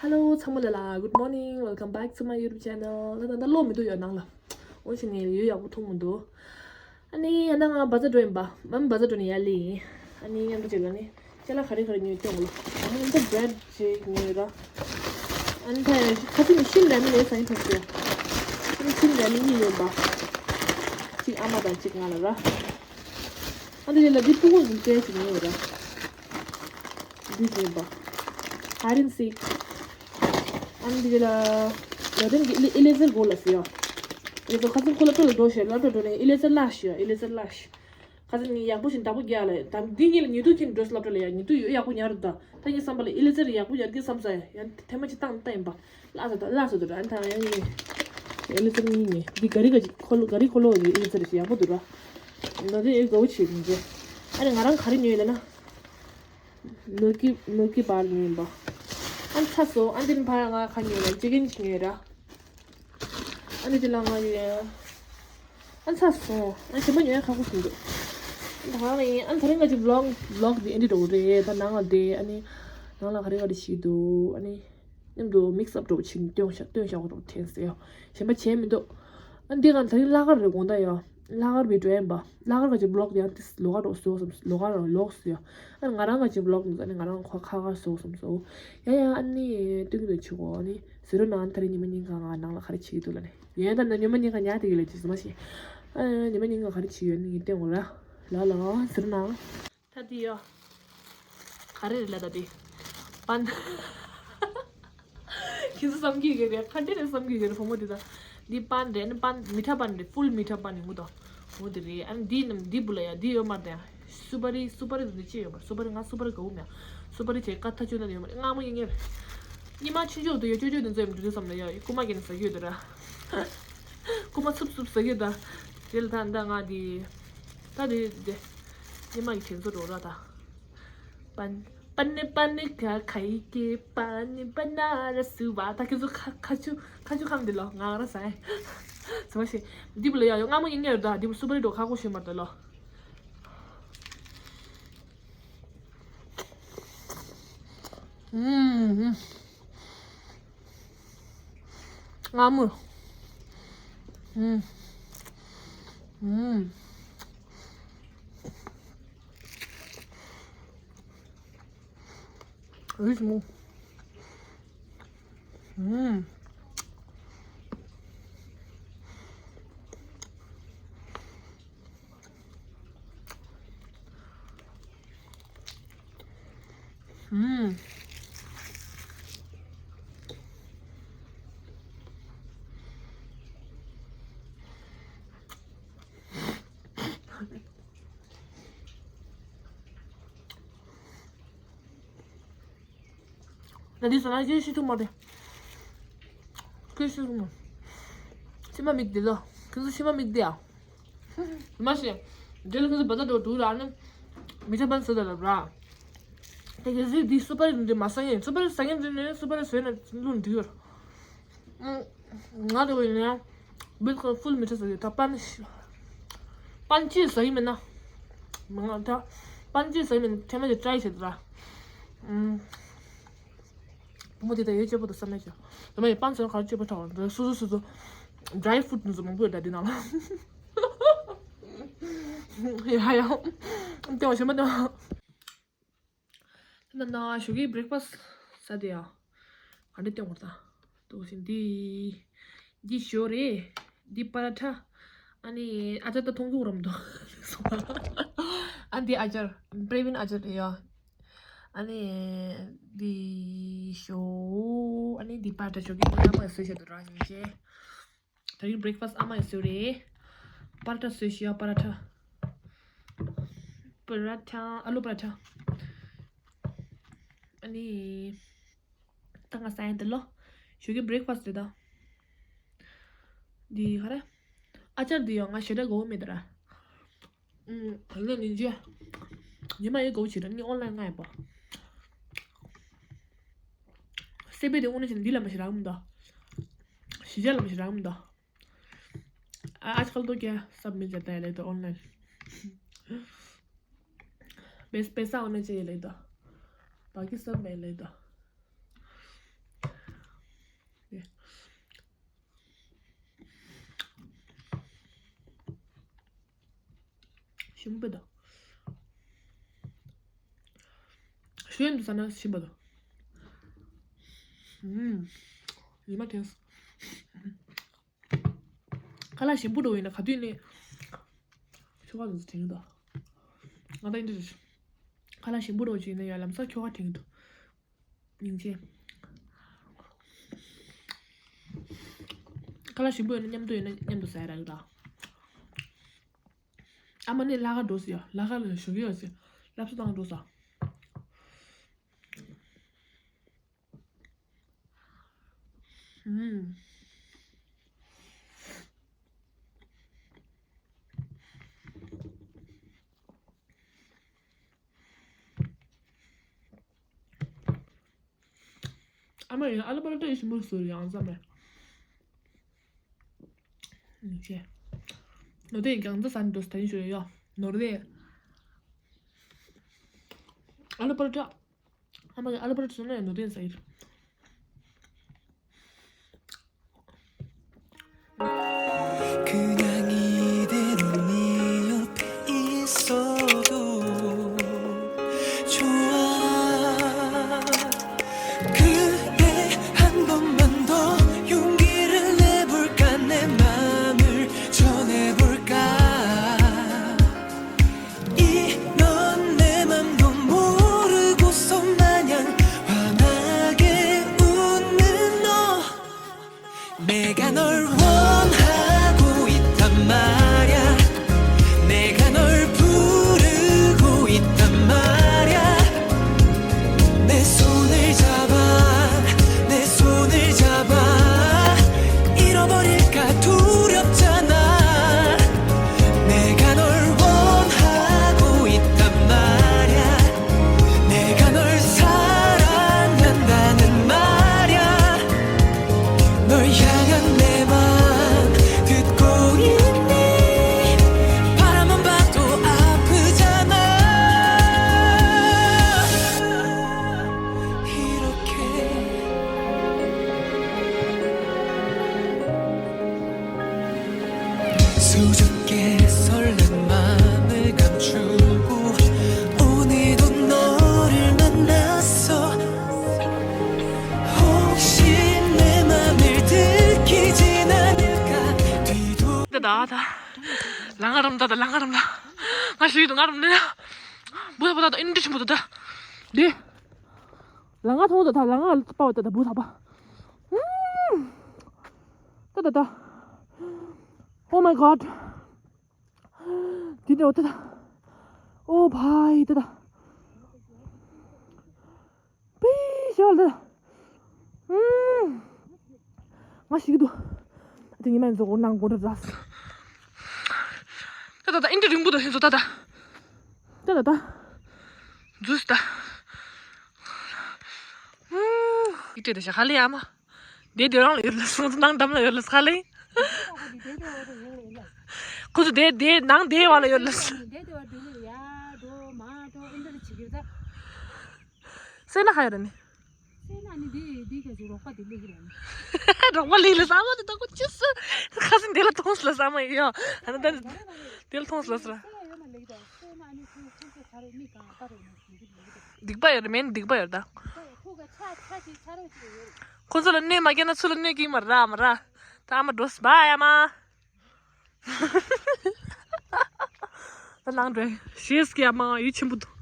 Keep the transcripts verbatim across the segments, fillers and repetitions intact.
Hello ཚང་མ་ལ་ལ། Good morning, welcome back to my YouTube channel. ད་ད་ད་གློག་མི་འདུག་ཡོད་ནང་ལ། འོ་ཞིག་ནས་ཡོད་ཡག་པོ་མཐོང་མི་འདུག་ཨ་ནི་ཡང་ད་ང་བ་ཛར་འགྲོ་ཡིན་པ། མམ་བ་ཛར་འགྲོ་ནས་ཡར་སླེབས་ཡིན། ཨ་ནི་མཉམ་དུ་བྱེད་ལ་ནི་ཅ་ལག་ག་རེ་ག་རེ་ཉོས་སྐྱོང་ལ། ཨ་ནི་འདི་བྲེད་ཅིག་ཉོས་ར། ཨ་ནི་ད་ཁ་སང་ནི་ཤིན་ར་མེན་ལས་ཟ་ཡིན་ཐོག་ཏུ། ཨ་ནི་ཤིན་ར་མེན་གཉིས་ཡོད་པ། གཅིག་ཨ་མ་དང་གཅིག་ང་ལ་ར། ཨ་ནི་དེ་ལ་འདི་སྤུ་གུ་ཟིན་ཙེ་ཅིག་ཉོས་ར། འདི་ཟིན་པ། hide and seek. ཨ་ནི་འདི་ལ་ལ་དེ་ནི་ཨི་ལེ་ཟེར་གོ་ལ་སི་ཡ། ཨི་ལེ་ཟེར་ཁ་སང་ཁོ་ལ་སྤྲོ་ལ་འགྲོ་ཤེས་ལ་སྤྲོ་འགྲོ་ནས་ཨི་ལེ་ཟེར་ལ་ཤི་ཡ། ཨི་ལེ་ཟེར་ལ་ཤི། ཁ་སང་ནི་ཡག་པོ་ཞིག་བདག་པོ་རྒྱག་ལ་ད་འདི་གཉིས་ལ་ཉེ་དུ་ཁྱེད་འགྲོ་སི་ལ་སྤྲོ་ལ་ཡ་ཉེ་དུ་ཡོད་ཡག་པོ་ཉར་ད། ད་ངས་བསམ་པ་ལ་ཨི་ལེ་ཟེར་ཡག་པོ་ཉར་གི་བསམ་ས་ཡ་ཡ་ཐེ་མ་ཅི་བཏང་བཏང་ཡིན་པ། ལ་ས་ད་ལ་ས་ད་ཨ་ནི་ད་ཡ་ནི་ཨི་ལེ་ཟེར་གཉིས་ནི་འདི་ག་རི་ག་ཁོ་ལོ་ག་རི་ཁོ་ལོ་ཡི་ཨི་ལེ་ཟེར་ཞིག་ཡག་པོ་འདུག་ར། ད་དེ་ཨི་དགའ་བོ་བྱེད་མི་འཇེ། ཨ་ནི་ང་རང་ག་རི་ཉོས་ལ་ན། མིལ་ཀི་མིལ་ཀི་བར་ཡིན་པ། ཨ་ནི་ཚ་སོང་། ཨ་ནི་དེ་ནི་ཕ་ཡ་ང་ཁ་ཉོས་ལ་ཅི་ཀན་ཅིག་ཉོས་ར། ཨ་ནི་དེ་ལ་ང་ཡོད། ཨ་ནི་ཚ་སོང་། ཨ་ནི་གཞན་པ་ཉོ་ཡ་ཁག་པོ་ཞིག་འདུག་ད་ག་ནས་ཡིན། ཨ་ནི་ད་རིང་ང་ཅིག་བི་ལོག་བི་ལོག་འདི་ཨེན་ཌི་འགྲོ་གི་རེད། ད་ནང་ལ་བསྡད། ཨ་ནི་ནང་ལ་ག་རེ་ག་རེ་བྱེད་འདུག་ཨ་ནི་མཉམ་དུ་མིག་སི་ཨབ་འགྲོ་བྱེད་སྟོན་ཤ་སྟོན་ཤ་འགྲོ་དྲན་སོང་། གཞན་པ་བྱས་མི་འདུག་ཨ་ནི་འདི་ག་ད་རིང་གླ་གར་རེད་དགོངས་དག་ཡ། གླ་གར་བི་ཌི་ཡོ་ཡིན་པ། གླ་གར་ག་ཅིག་བི་ལོག་དེ་ཡང་ཏིས་ལོག་ག་རོགས་སོ་སམ་ལོག་ག་རོགས་ལོག་སོ་ཡ། ཨ་ང་རང་ག་ཅིག་བི་ལོག་མི་ཟ་ནི་ང་རང་ཁ་ཁ་ཁ་སོ་སམ་སོ། ཡ་ཡ་ཨ་ནི་སྟོན་གི་འདུག་ཆུ་གོ་ཨ་ནི་ཟེར་རོ་ན་ཨ་ནི་ད་རེས་ཉི་མ་ཉིན་གང་ང་ནང་ལ་ག་རེ་བྱེད་ཀྱི་འདུག་ལ་ནི་ཡོན་ད་ན་ཉི་མ་ཉིན་གང་ཉལ་དེ་གི་ལ་ཅི་ཟེར་མ་ཤེས། ཨ་ཉི་མ་ཉིན་གང་ག་རེ་བྱེད་ཡོད་ནི་ངས་སྟོན་གོ་ར། ལ་ལ་ཟེར་ན། ད་དེ་ཡོ། ག་རེ་རེད་ལ་ད་དེ། པན། ཁྱེད་ཚོ་བསམ་གྱི་ཡོད་རེད། ག་འདྲ་རེད་བསམ་གྱི་ཡོད་རེད་བུ་མོ་དེ་ད། འདི་པན་རེད། ཨ་ནི་པན་མི་ཁྲ་པན་རེད། ཕུལ་མི་ཁྲ་པན་ཡིན་གོ་ད། བུ་མོ་དེ་རེད། ཨ་ནི་འདི་ནམ་འདི་བུ་ལ་ཡ་འདི་ཡོད་མ་རེད་ད་ཡ། སུ་པ་རི་སུ་པ་རི་དེ་ཅི་ཡོད་མ་རེད། སུ་པ་རི་ང་སུ་པ་རི་ག་བུ་མེད། སུ་པ་རི་བྱས་ཀ་ཐ་ཆུ་ན་དེ་ཡོད་མ་རེད། སྔ་མོ་ཡིན་ངེས་རེད། ཉི་མ་ཆུང་ཆུང་དུ་ཡོད་ཅོ་ཅོ་དེ་ཚོ་ཡོད་མ་རེད་བསམ་ན་ཡ་རྐུ་མ་གྱེན་ཟ་གི་ཡོད་དེ་ར། རྐུ་མ་ཚུབ་ཚུབ་ཟ་གི་ཡོད་ད། དེ་ལ་ད་ད་ང་དེ། ད་དེ་དེ། ཉི་མ་གྱེན་ཚོ་འགྲོ་ར་ད། པན། པན་ནི་པན་ནི་ག་ཁ་ཡི་ཀེ་པན་ནི་པན་ན་ར་སུ་བ་ད་ཁྱེད་ཚོ་ཁ་ཁ་ཆུ་ཁ་ཆུ་ཁམ་དེ་ལོ་ང་ར་ས་ཨེ། ཟ་མ་ཤེས། འདི་བུ་ལ་ཡ་ཡོ་སྔ་མོ་ཡིན་ངེས་རེད་ད། འདི་བུ་སུ་པ་རི་འགྲོ་ཁ་ཁོ་ཤེས་མ་རེད་ད་ལོ། ཨུམ། ང་མོ། ཨུམ། ཨུམ། ཨུམ། ཨུམ། ཨུམ། ང་འདི་ཟ་ན་སྐད་ཤེས་ཐུབ་མ་རེད། སྐད་ཤེས་ཐུབ་མ། མཆིལ་མ་མིག་འདི་ལ། ཁྱེད་ཚོ་མཆིལ་མ་མིག་འདི་ཡ། མ་ཤེས། འདི་ལ་ཁྱེད་ཚོ་བ་ད་འགྲོ་འདུག་ར་ནི། མི་ཚེ་བར་ཟ་ད་ལབ་ར། དེ་གི་ཟིག་འདི་སུ་པ་རི་འདི་མ་ཟ་ངེས། སུ་པ་རི་ཟ་ངེས་འདི་ནི་སུ་པ་རི་ཟོས་ནས་བླུན་འདི་ཡོད། ང་དེ་བས་ནས་བིལ་ཀོལ་ཕུལ་མི་ཁྲ་ཟ་གི་ད་པན། པན་ཅི་ཟ་གི་མིན་ན། མ་ང་ད་པན་ཅི་ཟ་གི་མིན་ན་ཐེངས་མ་དེ་ཀྲའི་བྱེད་དུ་ར། བུ་མོ་དེ་ད་ཡོད་སྤྱོད་པོ་དང་བསམ་མེད་ཅོ། ད་མ་ཡི་པན་ཟ་ག་རེ་སྤྱོད་པོ་ཁྲ་བ་འདི་སོ་སོ་སོ་སོ། ཌ་རའི་ཕུ་རུཊ་ནི་ཟོ་མང་པོ་ཡོད་ད་འདི་ནང་ལ། ཡ་ཡ། ལྟེ་བ་ཞེ་མ་ལྟེ་བ། ད་ན་ཞོགས་ཀའི་བྷི་རེག་ཕ་སི་ཟ་དེ་ཡ། ག་འདྲ་སྟོན་བར་ད། ཏོག་ཞིག་འདི། འདི་ཞོ་རེད། འདི་པ་ར་ཐ། ཨ་ནི་ཨ་ཅར་ད་མཐོང་གི་རམ་འདུག་ཨ་འདི་ཨ་ཅར་པྲེ་བིན་ཨ་ཅར་རེད་ཡ། ཨ་ནི་འདི་ཞོ། ཨ་ནི་འདི་པ་ར་ཐ་ཞོགས་ཀའི་ཨ་མ་ཡི་སོས་བྱས་འདུག་ར་ཉིན་བྱས། ད་རིང་བྷི་རེག་ཕ་སི་ཨ་མ་ཡི་སོས་རེད། པ་ར་ཐ་སོས་ཤི་ཡ་པ་ར་ཐ། པ་ར་ཐ་ཨ་ལུ་པ་ར་ཐ། ཨ་ནི། ད་ང་ཟ་ཡ་འདི་ལོ། ཞོགས་ཀའི་བྷི་རེག་ཕ་སི་རེད་ད། འདི་ག་རེ། ཨ་ཅར་འདི་ཡང་ང་ཞེ་དྲག་དགའ་བོ་མེད་ད་ར། ཨུམ། ད་ལོ་ཉིན་བྱས། ཉི་མ་ཡི་དགའ་བོ་བྱེད་ར་ནི་ཨོན་ལན་ང་ཡིན་པ། སེ་པེ་དེ་དངོས་གནས་བྱས་ན་འདི་ལ་མ་ཞེ་དྲག་མི་འདུག་གཞིས་ཆགས་ལ་མ་ཞེ་དྲག་མི་འདུག आज कल तो क्या सब मिल जाता है, ले तो ऑनलाइन। बस पैसा होना चाहिए, ले तो। बाकी सब मैं ले तो। ཞིམ་པོ་འདུག་ཞིམ་འདུག་ཟེར་ན་ཞིམ་པོ་འདུག་ཨུམ། ཉི་མ་ཐོན་སོང་། ཁ་ལག་ཞིམ་པོ་འདྲ་ཡིན་ན་ག་དུས་ནས་ཁྱོ་ག་དང་དྲན་གྱི་འདུག་ང་ད་ཡིན་འདྲ། ཁ་ལག་ཞིམ་པོ་འདྲ་ཅིག་ཡིན་ན་ཡང་ལམ་སང་ཁྱོ་ག་དྲན་གྱི་འདུག་སྙིང་རྗེ། ཁ་ལག་ཞིམ་པོ་ཡོད་ན་མཉམ་དུ་ཡོད་ན་མཉམ་དུ་ཟ་ཡ་རག་གི་འདུག་ཨ་མ་ནི་ལྷག་དཀར་འགྲོ་ཟེར་ཡ། ལྷག་དཀར་ལ་ཞོགས་ཀས་ཡོད་ཟེར། སློབ་གསོ་བཏང་འགྲོ་ཟེར། ཨུམ། ཨ་མ་ཡིན་ཨ་ལ་པ་ལ་ཏྲ་ཡི་ཞིམ་པོ་བཟོས་ཡང་བསམ་མེད། ནོར་ལྡན་གང་ཚ་ཟ་ནི་འགྲོ་ད་ཡིན་ཞུ་ཡ་ཡོ། ནོར་ལྡན། ཨ་ལ་པ་ལ་ཏྲ། ཨ་མ་གི་ཨ་ལ་པ་ལ་ཏྲ་བཟོས་ན་ཡང་ནོར་ལྡན་ཟ་ཡི། 그냥 이대로 네 옆에 있어도 좋아. 그래, 한 번만 더 용기를 내볼까? 내 맘을 전해볼까? 이런 내 맘도 모르고서 마냥 환하게 웃는 너. 내가 널 원하고 있단 말야. 내가 널 부르고 있단 말야. 내 손을 잡아, 내 손을 잡아. 잃어버릴까 두렵잖아. 내가 널 원하고 있단 말야. 내가 널 사랑한다는 말야. 널 향한 내 맘 듣고 있니? 바라만 봐도 아프잖아. 이렇게 수줍게 설렘 맘을 감추고 오늘도 너를 만났어. 혹시 내 맘을 들키진 않을까? 뒤도 ད་ད་ད། ལ་ང་རམ་ད་ད་ལ་ང་རམ་ལ། ང་ཞིག་ཏུ་ང་རམ་ལ། བུ་ད་བུ་ད་ད་ཨིན་དྲི་ཆེན་པོ་ད་ད། དེ། ལ་ང་ཐོང་ད་ད་ལ་ང་ལ་པ་བ་ད་ད་བུ་ད་པ། ད་ད་ད། Oh my god. དེ་འདྲ་བ་ད་ད། ཨོ་བྷའི་ད་ད། པི་ཤ་ལ་ད། ཨུམ། ང་ཞིག་གི་འདུག་ཨ་ཏི་ཉི་མ་ཡིན་ཚོ་གོ་ནང་གོ་འདྲ་ར། ད་ད་ད་ཨིན་དྲི་རིང་པོ་ད་ཧེ་ཚོ་ད་ད། ད་ད་ད། ཛུས་ད། ཨུམ། ཡིག་ཏྲེ་ད་ཤ་ཁ་ལེ་ཨ་མ། དེ་དེ་རང་ལ་ཡོད་ལ་སོང་ནང་འགྲམ་ལ་ཡོད་ལ་ཁ་ལེ། ཁོ་ཚོ་དེ་དེ་ནང་དེ་བ་ལ་ཡོད་ལ། སེ་ན་ཁ་ཡོད་ནི། སེ་ན་ནི་དེ་དེ་ག་ཚོད་རོགས་པ་དེ་ལེགས་རེད། རོགས་པ་ལེགས་ལ་ས་མ་དེ་ད་ཁོ་ཅི་སུ་ཁ་སེ་དེ་ལ་མཐོང་སུ་ལ་ས་མ་ཡོད་ཡ། ཨ་ན་ད་དེ་ལ་མཐོང་སུ་ལ་ས་ར། སྡིག་པ་ཡོད་རེད་མེད་སྡིག་པ་ཡོད་ད། ཁོ་ག་ཆ་ཆ་ཞིག་ཆ་རོགས་ཅིག་ཡོད། ཁོ་ཚོ་ལ་གནོད་མ་སྐྱེལ་ན་ཚུར་ལ་གནོད་ཀྱི་མ་ར་མ་ར། ད་ཨ་མ་འགྲོ་སི་བ་ཡ་མ། ད་ལང་འགྲོ་ཞེས་ཀྱི་ཨ་མ་ཡིད་ཆེན་པོ་འདུག་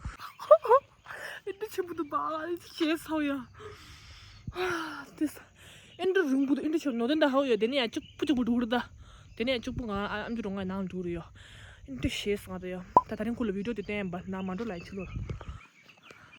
ཨིན་དྲི་ཆེན་པོ་འདུག་པ་ཞེས་ཧའོ་ཡ། དེ་ས་ཨིན་དྲི་རིང་པོ་འདུག་ཨིན་དྲི་ཆེན་ནོར་ལྡན་ད་ཧའོ་ཡ། དེ་ནས་ཡང་གཅིག་པུ་གཅིག་པུ་འགྲོ་གི་རེད་ད། དེ་ནས་ཡང་གཅིག་པུ་ང་ཨ་ཨམ་ཅི་རོ་ང་ནང་འགྲོ་གི་རེད་ཡ། ཨིན་དྲི་ཞེས་ང་ད་ཡ། ད་ད་རིང་ཁོ་ལ་བི་ཌིའོ་དེ་བསྟན་པ་ན་མ་འགྲོ་ལ་ཡ་ཆུ་ལོ།